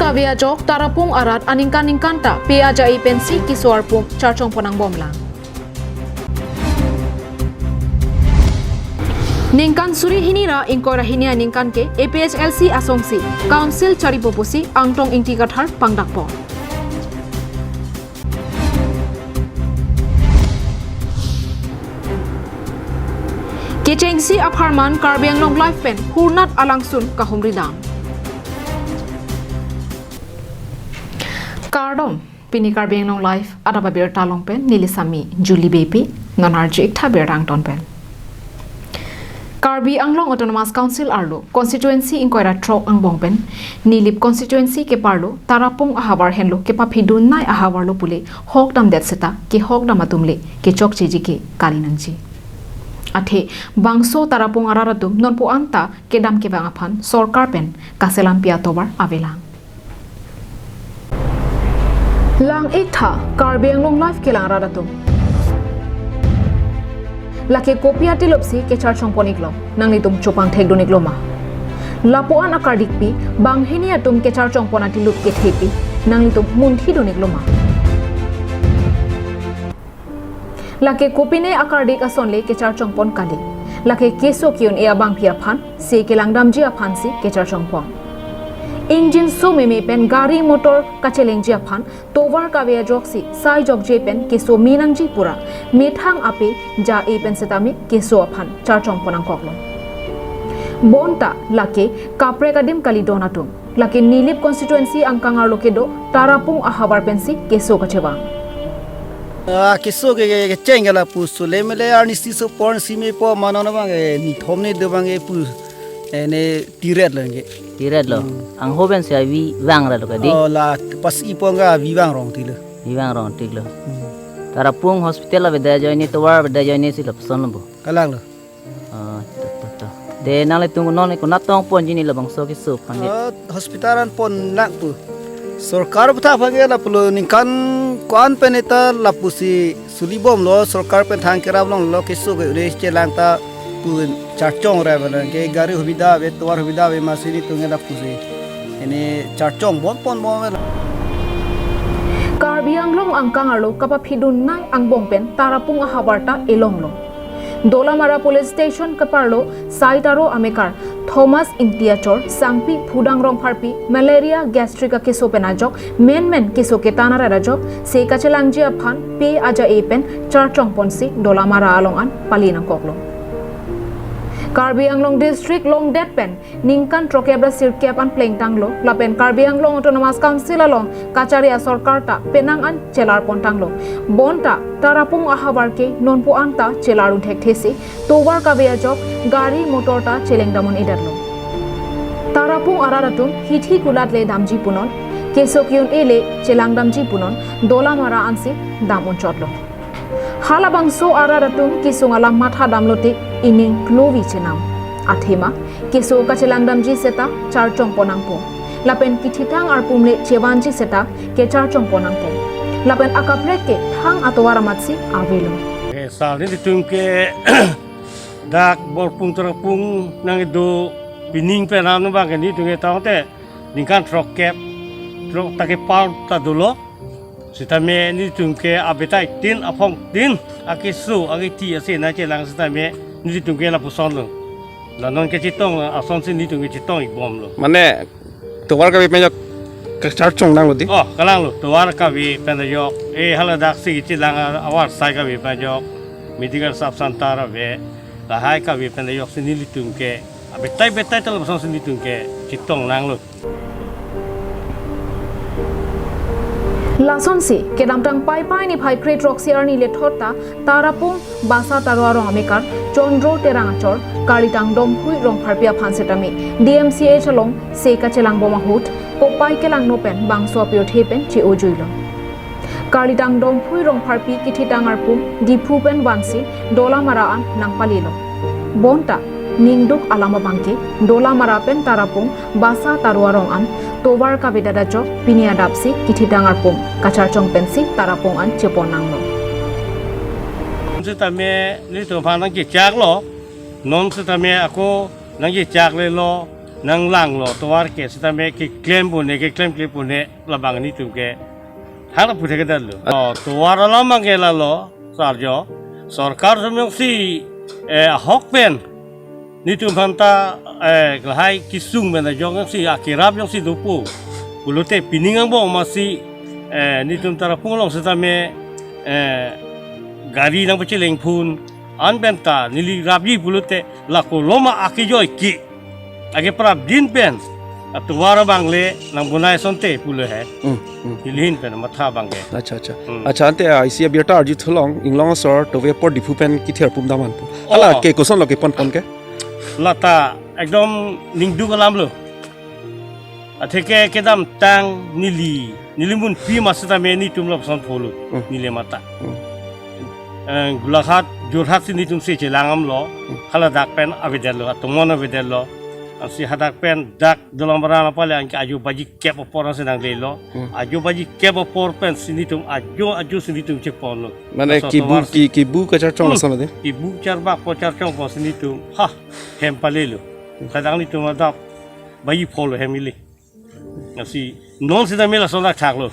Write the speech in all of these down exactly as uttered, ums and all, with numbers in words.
Kave ajok Tarapung arat aningkan ningkan ta pe aja-e pensi keso arpum charchongpon angbomlang. Ningkan suri hini ra ingkoi ra hini aningkan ke A P H L C asongsi Council charipo pusi Angtong Ingti Kathar pangdakpo. Kechengsi apharman Karbi Anglong Live pen hurnat alangsun kahumri dam. Kardom, pini Karbi Anglong Live adap abirta along pen neli sami Julie Beypi, non arju iktha birta angton pen. Karbi Anglong Autonomous Council arlo constituency ingkoi ra throk angbong pen Nilip constituency keparlo Tarapung ahavar henlo kepaphidun nei ahavarlo pule hok damdet seta kehok dam atum le kechokcheji ke kali nangji. Athe bangso Tarapung arat atum nonpu anta kedam kevang aphan sorkar pen kaselampi atovar avelang. Lang iktha Karbi Anglong Live kelang arat atum. Lake kopi atilupsi kecharchongpon iklo, nanglitum chopang thekdun iklo ma? Lapuan akardikpi banghini atum kecharchongpon atilup kethepi, nanglitum munthidun iklo ma? Lake kopine akardik asonle kecharchongpon kali. Lake keso ke-un-e abangpi aphan, se kelangdamji aphansi kecharchongpon. Ingjinso meme pen gari motor kachelengji aphan, tovar kave ajoksi sai jokje pen keso me nangji pura methang ape ja-e pen setame keso aphan charchongpon nangkoklo. Bonta lake kaprek adim kali don atum. Lake Nilip constituency angkang arlo kedo Tarapung ahavar pensi keso kachevang. Ah, keso ke, ke, kecheng ke lapu sule mele arnisi sopon si mepo mano na bang, eh, nithom ne do bang, eh, pu, eh, ne tiret lo ke. Tiret lo. Hmm. Angho pensi avi vang ra lo kadi. Oh, la pas ipon ga avi vang rong tilo. Avi vang rong tilo. Hmm. Tarapung hospital abeda joine, tovar abeda joinesi lapuson lo bo. Kalang lo. Oh, to, to, to. Te nanglitum non konat tong ponji ne labangso keso aphan ke? Ah, hospital an pon nangpo. Sorkar aphuthak aphan ke lapulo ningkan ko-an pen eta lapusi sulibomlo, sorkar pen thang kerap longlo, keso ke ure chelang ta pu charchong ra bana ke gari hubida ave, tovar hubida ave, masi nelitum ke lapusi. Ini charchong bon pon bon ave. Karbi Anglong angkang arlo kapaphidun nei angbong pen Tarapung ahavar ta elonglo. Dolamara Police Station keparlo side aro amekar Thomas Ingti achor Sangpi Phudang Rongpharpi malaria gastric akeso pen ajok menmen keso ketan arat ajok se kachelangji aphan pe aja-e pen charchongponsi Dolamara along an pali nangkoklo. Karbi Anglong District longdet pen ningkan throkkep ra sirkep an plengtanglo, lapen Karbi Anglong Autonomous Council along kachari asorkar ta penang an chelarpontanglo. Bonta Tarapung ahavar ke nonpu anta chelar unthekthesi tovar kave ajok gari motor ta chelengdam un-edetlo. Tarapung arat atum hithi kulat le damji punon, keso ke-un-e le chelangdamji punon, Dolamara ansi dam unchotlo. Halabangso arat atum kesung alam matha damlote ining klovi chenam. Athema keso kachelangdamji seta charchongpon nangpo. Lapen kithitang arpum le chevanji seta kecharchongpon nangpo. Lapen akaprek ke thang atovar amatsi avelo. Eh, sal nelitum ke dak Borpung Tarapung nangdo pining pen anu bang ke nelitum ke tangte ningkan throkkep throk ta kepar ta dolo. Sitame nelitum ke abetai tin aphong tin akeso akiti ase nangchelang sitame nelitum ke lapuson lo. La non kechetong asonsi nelitum kechetong ikbomlo. Mane tovar kave pen ajok kacharchong nanglo di? Oh, kalanglo, tovar kave pen ajok. Eh, hala daksi chelang avar sai kave pen ajok. Medical sub center ave. Lahai kave pen ajoksi nelitum ke abetai betai ta lapusonsi nelitum ke chetong nanglo. Lasonsi kedamtang Paipai niphai kre-throksi arni lethot ta Tarapung Basa Taro arong amekar Chondro Terang achor Karlitang Domphui Rongpharpi aphan setame D M C H along se kachelangbom ahut kopai kelangno pen bangso apirthe pen che-ojuilo. Karlitang Domphui Rongpharpi kithitang arpum Diphu pen vansi Dolamara an nangpalilo. Bonta ningduk alam abangke Dolamara pen Tarapung Basa Taro arong an tovar kavedet ajok pini adapsi kithitang arpum kacharchong pensi Tarapung an chepon nanglo. Sitame nelitum aphan nangkechaklo, non sitame ako nangkechaklelo, nanglanglo, tovar ke sitame keklem pune, keklem kle pune labang netum ke hala puthe kedalo. Oh, tovar alam abang ke lalo, sarjo. Sorkar atum jongsi, eh, ahok pen netum aphanta, eh, lahai kesung pen ajok jongsi akerap jongsi dopo pulote pining angbong masi, eh, netum Tarapung along sitame, eh, gari nangpacheleng phun an penta neli rapji pulote lako loma akejoi ke akeprap din pen atovar abang le nangbonai asonte pulo he. Hmm, hmm. Neli ahin pen matha abang ke. Acha, acha. Hmm. Acha, ante, ah, isi abirta arju thulong, inglong asor, tovar apor Diphu pen kether pum daman pu. Oh. Hala ke kosonlo kepon pon ke? Lata ekdom ningduk alamlo. Atheke kedamtang neli, neli munpi ma sitame netum lapuson pholo, Hmm. neli mata. Hmm. Eh, Golaghat, Jorhat si netum se chelang damlo, Hmm. haladak pen avedetlo, atomon avedetlo. Ansi hadak pen dak Dolamara nangpale anke ajo baji kep apor ansi nanglelo. Hmm. Ajo baji kep apor pensi netum ajo, ajo si netum cheponlo. Mane laso kebu, tovar si. Ke-, kebu kacharchong Hmm. lason ade? Kebu charbak po charchong po si netum. Ha, hem palelo. Hmm. Kadang netum adap baji pholo hem ili. Ansi non sitame lason dak thaklo.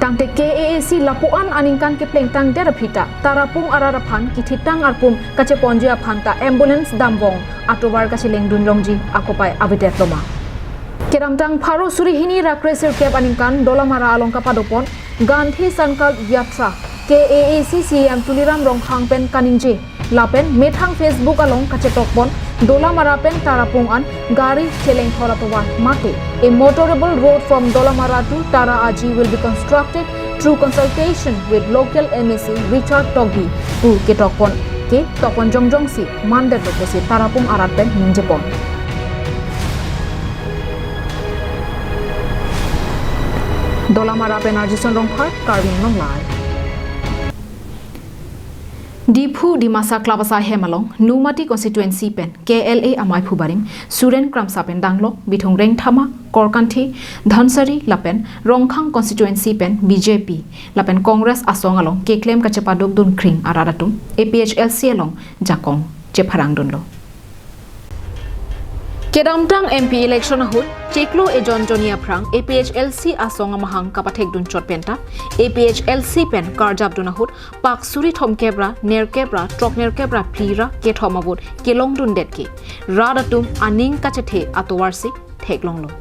Tangte K A A C lapuan aningkan keplengtangdet aphi ta Tarapung arat aphan kithitang arpum kacheponji aphanta ambulance damvong atovar kachelengdun longji akopai avedetloma. Kedamtang pharo suri hini ra kre sirkep aningkan Dolamara along kapadopon Gandhi Sankalp Yatra K A A C C E M Tuliram Ronghang pen kaningje. Lapen methang Facebook along kachetokpon Dolamara pen Tarapung an gari chelengthor atovar mate. A motorable road from Dolamara to Tara Aji will be constructed through consultation with local M A C Richard Tokbi pu ketokpon ke tokpon jongjong si mandetlo pusi Tarapung arat pen ningjepon. Dolamara pen Arjison Rongphar, Karbi Anglong Live. Diphu Dimasa Klabasa hem along Nomati constituency pen K L A amaiphu barim Suren Kramsa pen danglok Bithung Rengthama, Korkanthi, Dhansiri lapen Rongkhang constituency pen B J P lapen Congress asong along keklem kachepaduk dunkring arat atum A P H L C along jakong chepharang dunlo. Kedamtang M P election ahut chiklo ejon jonni aphrang A P H L C asong amahang kapathek dunchot penta A P H L C pen karjap dun ahut pak suri thomkep ra nerkep ra throk nerkep ra phli ra kethom a-vote kelong dundet ke rat atum aning kachethe atovar si theklonglo.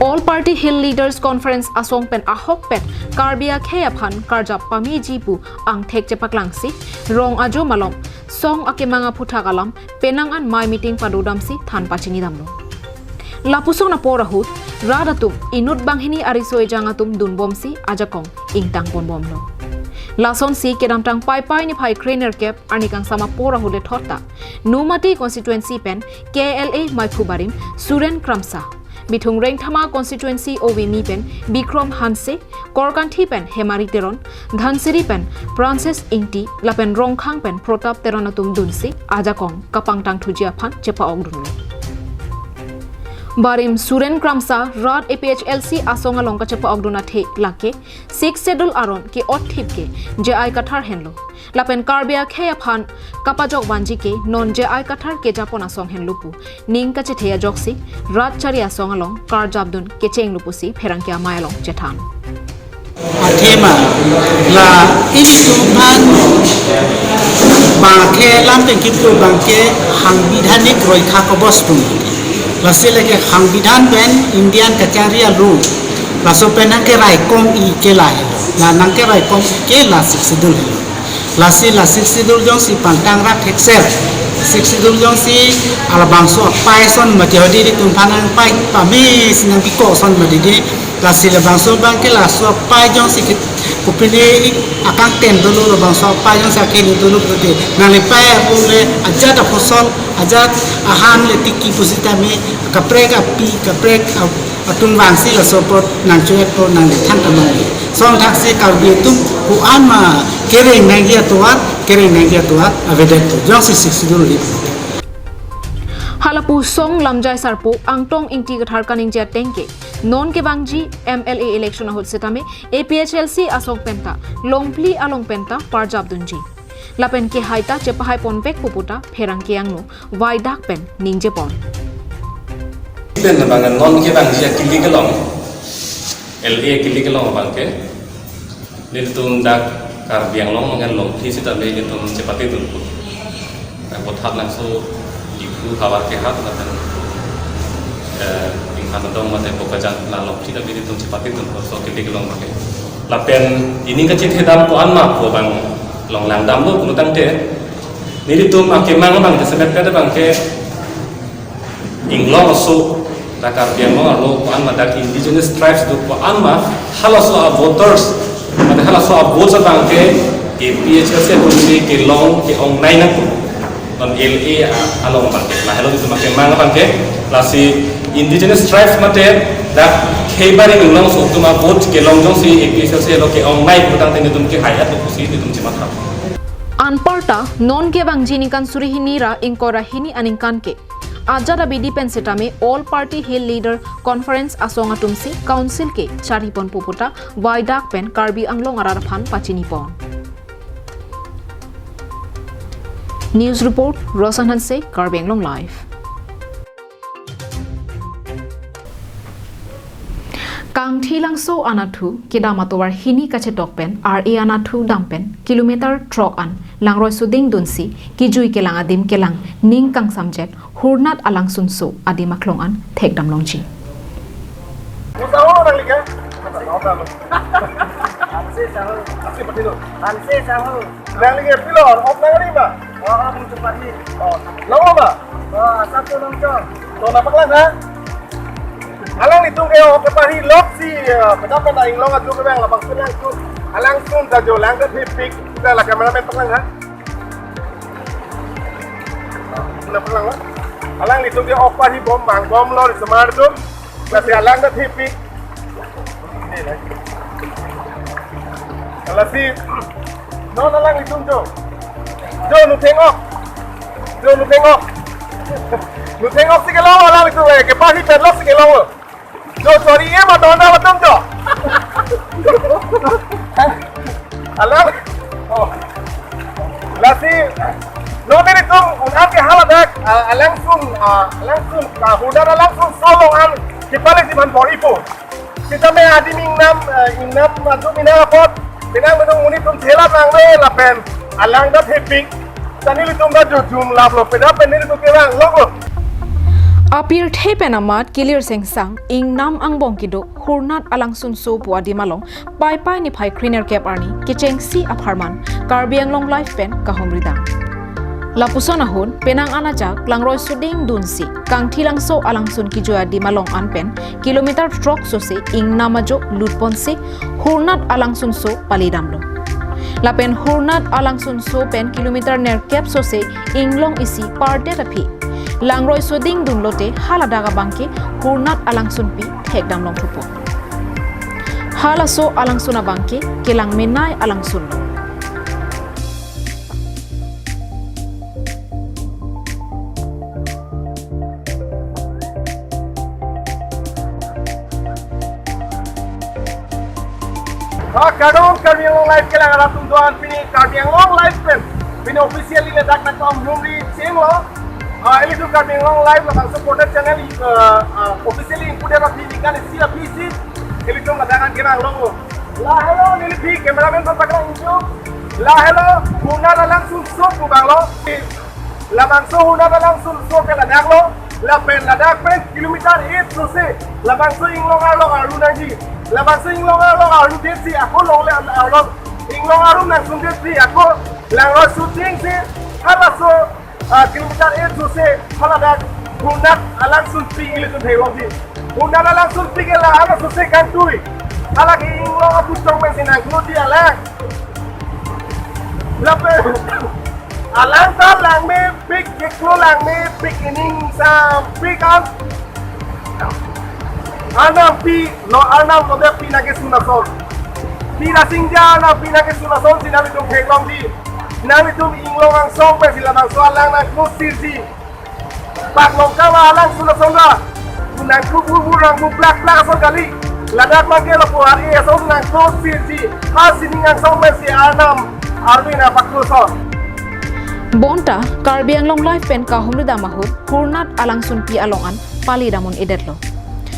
All Party Hill Leaders Conference asong pen ahok pen Karbi akhei aphan karjap pameji pu angthek chepaklangsi rong ajo malom song akemang aphuthak alam penang an mei meeting padodamsi than pachini damlo. Lapuson apor ahut rat atum inut banghini ariso ejang atum dunbomsi ajakong ingtang ponbomlo. Lasonsi kedamtang Paipai niphai kre nerkep arni kangsam apor ahut le thot ta Nomati constituency pen K L A maiphu barim Suren Kramsa, Bithung Rengthama constituency O V mi pen Bikrom Hanse, Korkanthi pen Hemari Teron, Dhansiri pen Francis Ingti lapen Rongkhang pen Protap Teron atum dunsi ajakong kapangtang thuji aphan chepa-ok dunlo. Barim Suren Kramsa rat A P H L C asong along kachepa-ok dun athe lake Sixth Schedule aron ke-ot thip ke J I Kathar henlo. Lapen Karbi akhei aphan kapajok vanji ke non J I Kathar kejapon asong henlo pu ning kachethe ajoksi rat chari asong along karjap dun kechenglo pusi pherangke amei along chethan. Athema la ilitum aphan bangke lam tengkip tu bangke hangbidanik roi kha kobos tum. Lasi lake hangbidan pen Indian kachari alu. Laso pen nangkeraikom i ke la helo. La nangkeraikom i ke la Sixth Schedule helo. Lasi la Sixth Schedule jongsi pangtang rak thekser. Sixth Schedule jongsi alabangso apai ason mati hodi di tum aphan nangpai pame si nangpiko ason mati di. Lasi labangso bangke laso apai jongsi ke kopine akangten dolo labangso apai jongsi akhei dolo pulote nanglepai apule ajat aphosol ajat ahan le tiki pusitame kaprek api kaprek a- atum vangsi laso apot nangchoet apot nanglethang tamang. Song thaksi Karbi atum ko-an ma kereng nangji atovar, kereng nangji atovar avedet jongsi Sixth Schedule ri. Halapu song lamjai sarpo Angtong Ingti Kathar kaningje ateng ke non kevangji M L A election ahut setame A P H L C asong penta Longphli along penta parjap dunji. Lapen kehai ta chepahai ponvekpo puta pherangke angno vaidak pen ningjepon. Pen abang non kevangji akili kelong, L A akili kelong abangke, nelitum dak Karbi Anglong along along phi sitame nelitum chepatedunpo. Dak Bothap Langso, Diphu havar kehat lapen, eh, Inghan Adong mate Bokajan along along sitame nelitum chepatedunpo, laso akili kelong abangke. Lapen pini kachethedam ko-an ma pu abang along langdamlo pulo tangte, nelitum akemang abang jasemet pen abangke Inglong aso, dak Karbi Anglong arlo ko-an ma, dak indigenous tribes do ko-an ma, halaso a-voters, mane halaso a-votes abangke A P H L C atumsi kelong ke-ongnei nangkok. Non L A a-, along abangke, lahelo itum akemang abangke, lasi indigenous tribes mate dak Kheibaring Inglong aso atum a-vote kelong jongsi A P H L C along ke-ongnei putangte nelitum kehai-etlo pusi nelitum chematha. Anparta non kevangji ningkan suri hini ra ingkoi ra hini aningkan ke ajat abidi pen sitame All Party Hill Leader Conference asong atumsi council ke charhiponpo puta vaidak pen Karbi Anglong arat aphan pachinipon. News report, Roshan Hanse, Karbi Anglong Live. Kangthilangso anatthu kedam atovar hini kachetok pen R A anatthu dam pen kilometer throk an langroi suding dunsi kijui kelang adim kelang ning kangsamjet Hurnat Alangsunso adim aklong an thekdam longji. Hanse Sahu. Hanse Sahu. Nangli ke pilor, ok nangli ma? Oh, oh, Bung Chupati. Oh, long ma? Oh, satu nongchong. To nangpaklang ha? Alanglitum ke ok kepahilok si, eh, pendapat na Inglong ajo kevang labangsun langsun. Alangsun ta jo langdet hepik. Kita la cameraman paklang ha? Nangpaklang ha? Alanglitum ke ok pahibom, bangbomlo, semar tum. Lasi alangdet hepik. Lasi, non alanglitum jo. Jo nutheng ok. Jo nutheng ok. Nutheng ok si kelong alanglitum, eh, kepahipetlo si kelong. Jo chori e ma dona matum jo. Alang. Oh. Lasi, non nelitum un-an ke haladak, ah, alangsun, ah, alangsun, ah, Hurnat Alangsunso along an kepalesi aphan bor-ipo. Sitame adim ingnam, eh, ingnam atum ingnam apot, penang bedung monit atum thelam nangne lapen alangdet hepik. Ta nelitum ta jujum laplo, peda pen nelitum kevang longlo. Apirthe pen amat kilir sengsang ingnam angbong kedo Hurnat Alangsunso pu adim along Paipai niphai krenerkep arni kechengsi apharman Karbi Anglong Live pen kahumridang. Lapuson ahut penang anajak langroi suding dunsi Kangthilangso alangsun kijui adim along an pen kilometer throk sose ingnam ajo lutponsi Hurnat Alangsunso palidamlo. Lapen Hurnat Alangsunso pen kilometer nerkep sose inglong isi pardet aphi langroi suding dunlote haladak abangke Hurnat Alangsunpi thekdam longthupo. Halaso alangsun abangke kelang menei alangsunlo. Ha, kardom Karbi Anglong Live kelang arat atum do-an, pini Karbi Anglong Live pen pini officially ladak nangtum rumri chenglo. Ah, ilitum Karbi Anglong Live labangso portal channel, ah, ah, officially included aphi ningkan isi aphi si ilitum ladak an kevang longlo. Lahelo neliphi cameraman aphan paklang ingjum. Lahelo Hurnat Alangsunso pu abanglo. Labangso Hurnat Alangsunso ke ladaklo. Lapen ladak pen kilometer eight sose labangso inglong arlo arlu nangji. Labangso inglong arlo arludetsi ako longle arlo inglong arum nangsundet si ako langroi suding si halaso, ah, kilometer eight sose haladak Hurnat Alangsunpi ilitum theklongji. Hurnat Alangsunpi ke la hala sose kangtui. Hala ke inglong aputong pensi nangklodi alang. Lapen alang ta langmepik, keklo langmepik, ining sampik an. Arnam pi, lo Arnam lo de pi nangkesun ason. Pi rasingja Arnam pi nangkesun ason si nanglitum theklongji. Nanglitum inglong angsong pensi labangso alang nangklosirji. Pak longkam alangsun ason ra. Nangklu bur bur nangbu plak plak ason kali. Ladak mangke lapu hari ason nangklosirji. Ha sining angsong pensi Arnam arni nangpaklo ason. Bonta Karbi Anglong Live pen kahumri dam ahut Hurnat alangsunpi along an pali damun edetlo.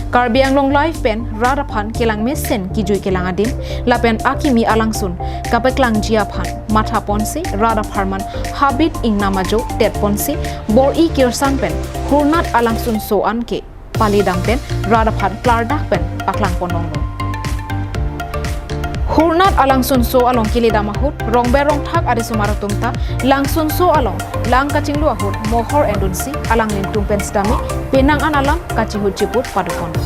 Karbi Anglong Live pen rat aphan kelang mesen kijui kelang adim lapen akimi alangsun kapeklangji aphan matha ponsi rat apharman habit ingnam ajo tet ponsi bor-i kirsang pen Hurnat alangsunso an ke pali dam pen rat aphan klardak pen paklang pon longlo. Hurnat alangsunso along kele dam ahut rongber rongthak arisomar atum ta langsunso along lang kachinglu ahut mohor endunsi alang limtum pen sitame penang an alam kachihut chiput padu ponlo.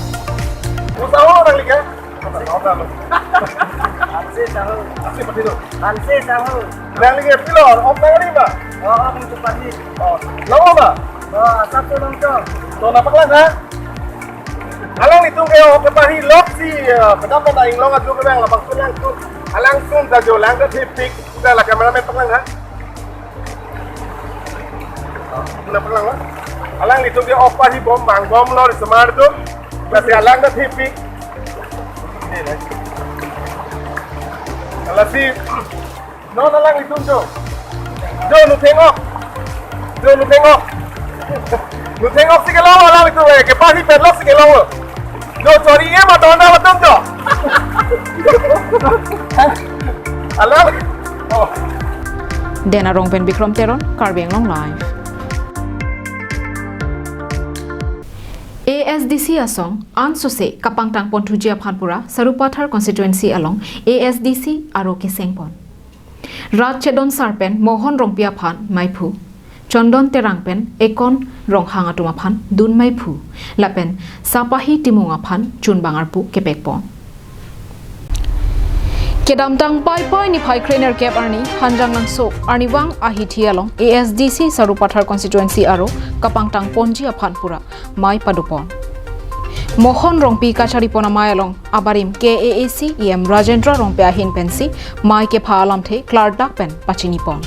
Hanse Sahu. Hanse Sahu. Nangli ke pilor, ok nangli ma? Oh, oh, nang cepat ni. Oh, lawa ma? Oh, asap tu nang tu. To na paklang ha? Alanglitum ke ok kepahi loksi, eh, kedam pen inglong adu ke bang labang penang tu. Alangsun ta jo lang ke thipik. Sudah la cameraman paklang ha? Sudah paklang ha? Alanglitum ke ok pahi bom bang bom lor semar tu. Berarti alang ke thipik. Alasi, non alanglitum jo. Jo nutheng ok. Jo nutheng ok. Nutheng ok si kelong alanglitum eh, kepahi petlok si kelong lo. Jo chori e matona matum jo. Alang. Oh. Den Arong pen Bikram Teron, Karbi Anglong Live. A S D C asong ansose kapangtang ponthuji aphan pura Sarupathar constituency along A S D C aro keseng pon. Rat Chedon Sar pen Mohon Rongpi aphan maiphu, Chondon Terang pen Ekon Ronghang atum aphan dun maiphu, lapen Sapahi Timung aphan chunbang arpu kepek pon. Kedamtang Paipai niphai krenerkep arni Hanjanglangso arnivang ahithi along A S D C Sarupathar constituency aro kapangtang ponji aphan pura mai padu pon. Mohon Rongpi kachari pon amai along abarim K A A C E M Rajendra Rongpi ahin pensi mai kepha alamthe klardak pen pachini pon.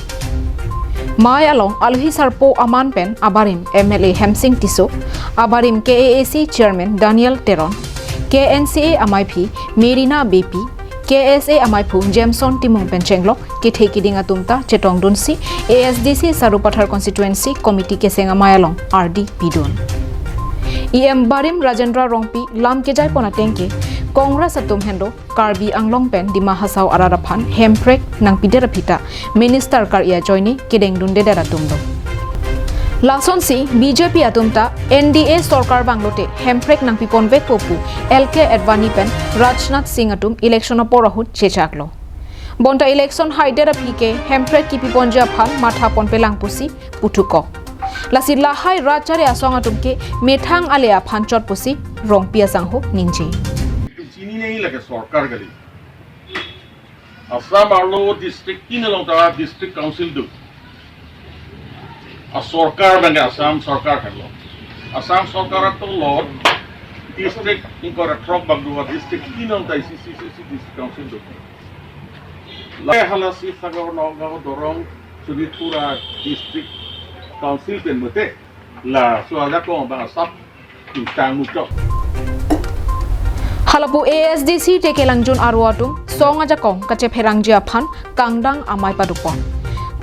Mai along aluhi sarpo aman pen abarim M L A Hemsing Tisso, abarim K A A C Chairman Daniel Teron, K N C A amaiphi Merina Beypi, K S A amaiphu Jameson Timung pen chenglok kethe kiding atum ta chetongdunsi A S D C Sarupathar constituency committee keseng amai along ardi pidun. E M barim Rajendra Rongpi lam kejai pon ateng ke Congress atum henlo Karbi Anglong pen Dima Hasao arat aphan hemprek nangpidet aphi ta minister kar-i ajoine kedengdundedet atum do. Lasonsi B J P atum ta N D A sorkar banglote hemprek nangpiponvekpo pu L K Advani pen Rajnath Singh atum election apor ahut chechaklo. Bonta election haidet aphi ke hemprek kipiponji aphan matha ponpelang pusi puthukok. Lasi lahai rat chari asong atum ke methang ale aphan chot pusi Rongpi asangho ningje. Chini nahi lake sorkar kali. Assam arlo district tin along ta district council do. A sorkar bang Assam sorkar kan lo. Assam sorkar atong lo district ingkoi ra throk bang do, district tin along ta isi isi isi district council do. La hala Sibsagar, Nagaon, Dorong, Sonitpur a district council pen mate laso ajakong bang asap ingtang muchok. Halapu A S D C Tekelangjun aro atum song ajakong kachepherangji aphan kangdang amai padu pon.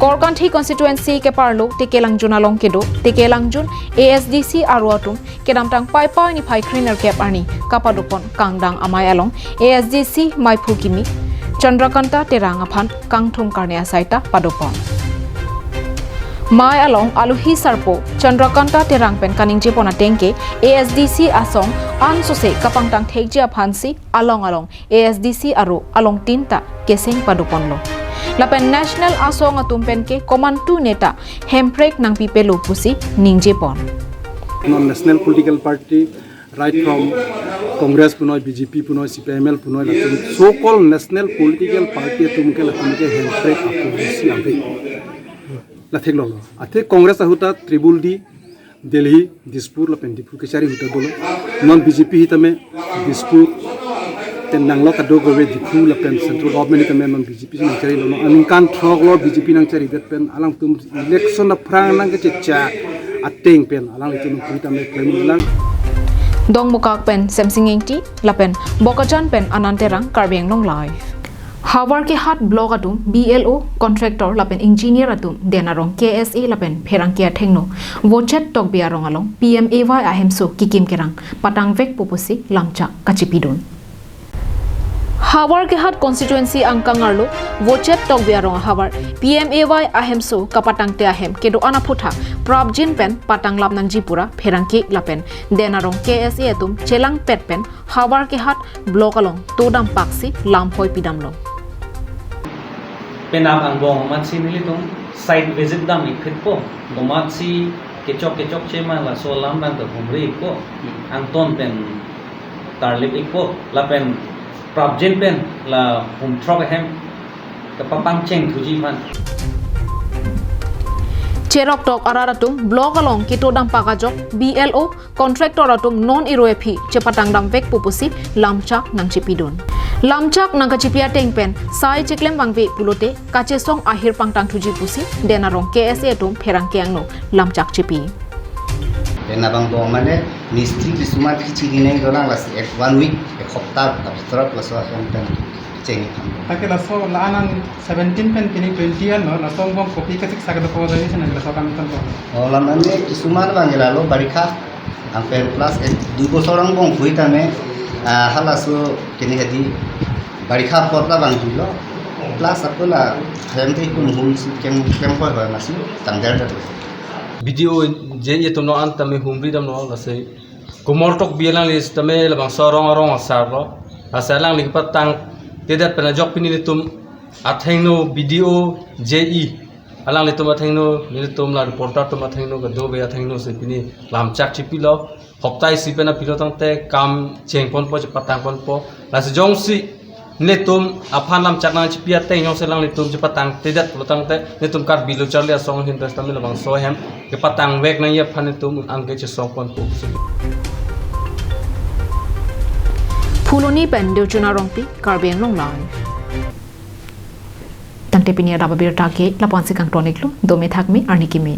Korkanthi constituency keparlo Tekelangjun along kedo Tekelangjun A S D C aro atum kedamtang Paipai niphai krenerkep arni kapadu pon kangdang amai along A S D C maiphu kimi Chandrakanta Terang aphan kangthum karne asai ta padu pon. Mai along aluhi sarpo Chandrakanta Terang pen kaningje pon ateng ke A S D C asong ansose kapangtang thekji aphansi along along A S D C aro along tin ta keseng padu ponlo. Lapen national asong atum pen ke komantu neta hemprek nangpipelo pusi ningje pon. Non national political party, right from Congress punoi, B J P punoi, C P I M L punoi, latum so-called national political party atum ke latum ke hemprek apolicy ave. La theklonglo. Athe Congress ahut ta triple D, Delhi, Dispur lapen Diphu kechari ahut ta dolo. Non B J P hitame Dispur pen nanglo kadokave Diphu lapen central government hitame non B J P nangcharilo. Non aningkan throk lo B J P nangcharidet pen alangtum election aphrang nangkechechak ateng pen alanglitum hitame klem lang. Dongmukak pen Semsing Engti lapen Bokajan pen Anand Terang, Karbi Anglong Live. Havarkehat Block atum B L O, contractor lapen engineer atum Den Arong K S A lapen pherangke athengno Vochet Tokbi arong along P M A Y ahemso kekim kerang patangvekpo pusi lamchak kachipidun. Havarkehat constituency angkang arlo Vochet Tokbi arong ahavar P M A Y ahemso kapatangte ahem kedo-an aphuthak prapjin pen patanglap nangji pura pherangke lapen Den Arong K S A atum chelangpet pen Havarkehat Block along to dampaksi lam hoi pidamlo. Penap angbong amatsi nelitum site visit dam-ikphitpo, komatsi kechok kechokche ma laso alam abang ta humri-ikpo, angton pen tarlip-ikpo, lapen prapjin pen la hum throk ahem kapapangcheng thuji aphan. Cheroktok arat atum block along keto dampak ajok B L O, contractor atum non iro ephi chepatang damvekpo pusi lamchak nangchipidun. Lamchak nangkachipi ateng pen sai cheklem vangve pulote kachesong ahir pangtang thuji pusi Den Arong K S A atum pherangke angno lamchak chipi. Penap angbong mane mistri kisuma kichi rineng dolang, lasi ek one week, ek hopta ta bhitorot laso ahem pen cheng tham. Lake laso la-an seventeen pen pini twenty an lo, laso angbong kopi kasiksak do ko jani sana laso kam ton ko. Oh, la mane kisuma abang lalo barikha, ang pen plus ek dui bosor angbong hui tame, ah, halaso kini hadi barikha pot la abang hilo. Plus ako la hem te kun hum si kem kem hoi hoi masi tangder ta. B D O J E atum no an tame humri damlo, lasi Komortok bi alangli sitame labangso arong arong asar lo. Lasi alangli kepatangtedet pen ajok pini nelitum athengno B D O J E alanglitum athengno nelitum la reporter atum athengno kadokave athengno si pini lamchak chipilo. Hopta isi pen apilo tangte kam chengponpo, chepatangponpo. Lasi jongsi nelitum aphan lamchak nangchipi ateng jongsi alanglitum chepatangtedet pulo tangte nelitum Karbi Lo Charli Asong ahin pen sitame labangso ahem kepatangvek nangji aphan nelitum anke chesongponpo. Phuloni pen Dewchuna Rongpi, Karbi Anglong Live. Tangte pini adap abirta ke lapu-ansi kangton-iklo, dome thakme, arni keme.